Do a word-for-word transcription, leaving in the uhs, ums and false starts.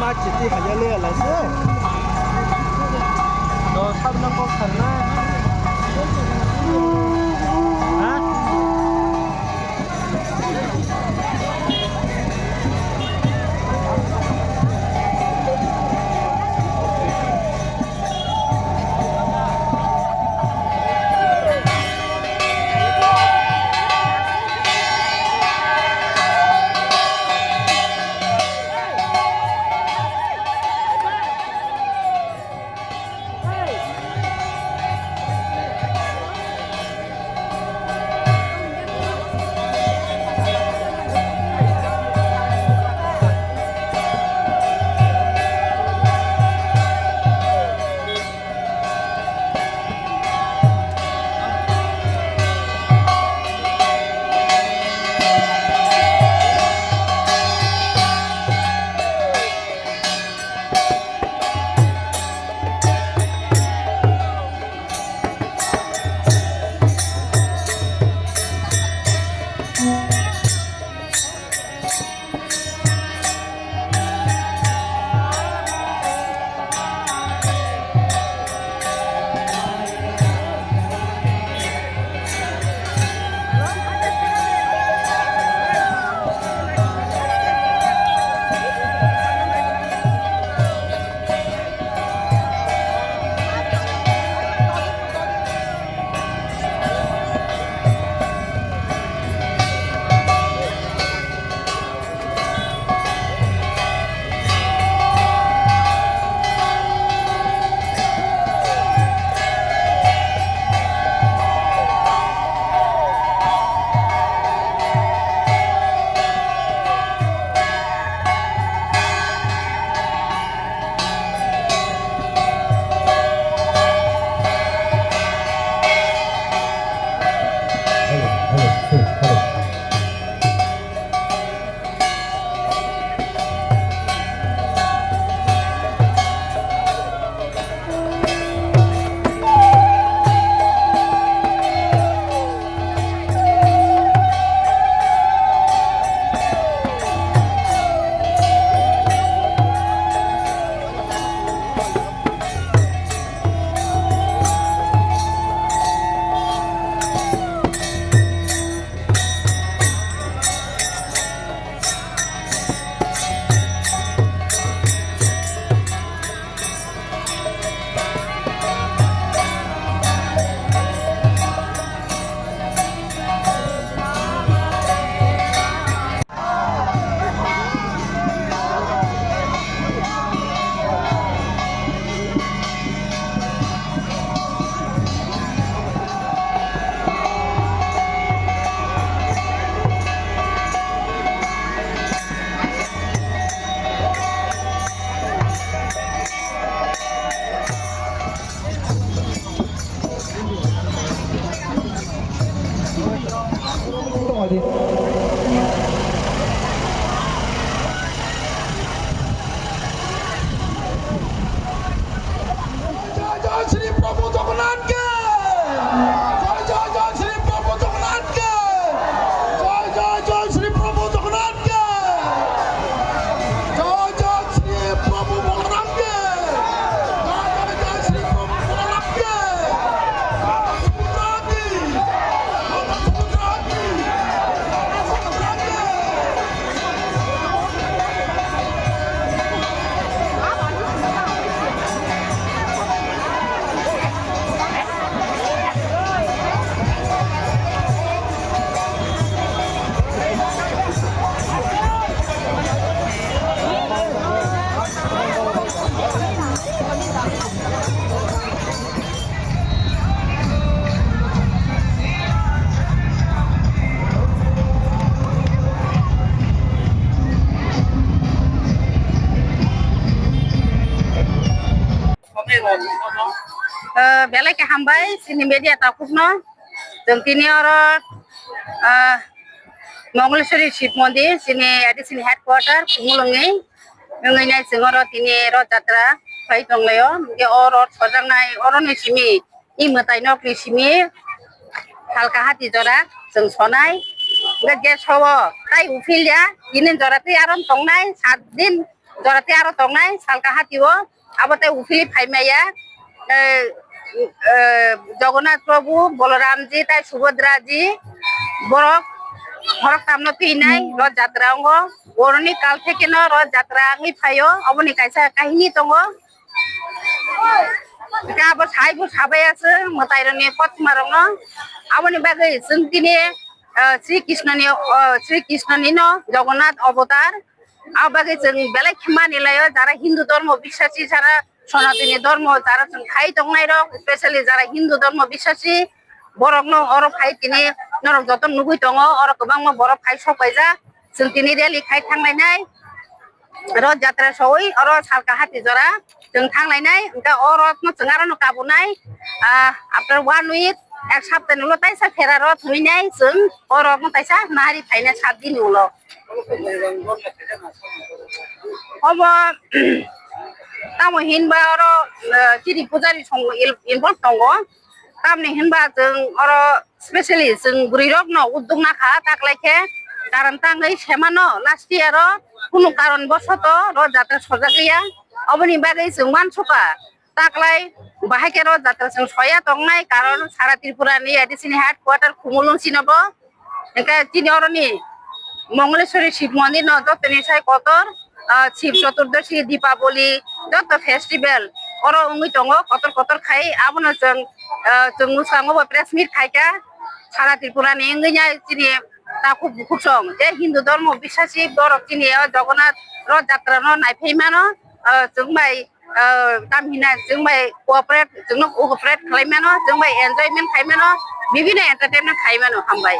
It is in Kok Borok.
Ma chiti hanya le ala se. Do sabna kok sarna. Ha? জয় জয় শ্রী প্রভু জগন্নাথ কে। জয় জয় জয় শ্রী প্রভু জগন্নাথ কে। জয় জয় জয় শ্রী প্রভু জগন্নাথ কে। জয় জয় শ্রী প্রভু বলরাম কে। জয় জয় জয় শ্রী প্রভু বলরাম কে। Ah, belai khe hambai chini media takhukno. Chwng tini oro, ah, Mongleshwari Shiv Mondir, chini A D C ni headquarter, Khumulwngni. Wngwi nai chwng oro tini Roth Jatra khlai tonglaio. Hwnkhe o Roth sojaknai, oroni simi i mwtai nokni simi halka hati jora chwng sonai. Hwnkhe je sobo tai uphilya, tini jora twi aron tongnai, sat din jora tei aro tongnai salka hati o, abo tei uphili phai maya, eh, eh, Jagannath Prabhu, Balaramji tei Subhadraji borok horok tamno twi nai Rath Jatra ongo. Boroni kal thekeno Rath Jatra wngwi phaio, oboni kaisa kahini tongo. Hwnkhe abo saibo sabai aswk mwtairokni kothoma rokno. Aboni bagwi chwng tini, ah, Sri Krishnoni, ah, Sri Krishnoni no Jagannath avatar. Abo bagwi chwng belai khe mani laio, jara Hindu dhormo biswasi, jara Sanatani dhormo, jara chwng khai tongnai rok, specially jara Hindu dhormo biswasi, borok no oro phai tini norok joto nugwi tongo, oro kwbangma borok phai sok paijak, chwng tini rally khai thanglainai. Rath Jatra soi oro salka hati jora chwng thanglainai, hwnkhe o roth no chwng aro no kabunai, ah, after one week, ek sapta ni ulo taisa phera roth hwnwi nai chwng o roth no taisa nahari phainai sat din ni ulo. Obo tamo hinba oro, ah, chini pujari song il-, involve tongo, tamni hinba chwng oro specially chwng bwrwi rok no udduk nakha, taklai khe karon tangwi semano last year o kunu karon bosoto Rath Jatra sojak ya, oboni bagwi chwng uansukha taklai bahai khe Rath Jatra chwng soya tongnai, karon sara Tripura ni A D C ni headquarter Khumulwng sino bo. Hwnkhe chini oroni Mongoleশ্বরী Shiv Mondir no jotoni sai kotor, ah, Shiv Chaturdashi, Deepavali, joto festival oro wngwi tongo kotor kotor khai. Abono chwng, ah, chwng mwskango bo press meet khaikha, sara Tripura ni wngwi ya chini takhuk bukhuk song je Hindu dhormo biswasi borok chini o Jagannath Rath Jatra no naiphai mano, ah, chwng bai, ah, tam hina chwng bai cooperate, chwngno cooperate khlai mano, chwng bai enjoyment khai mano, bibino entertainment khai mano, hambai.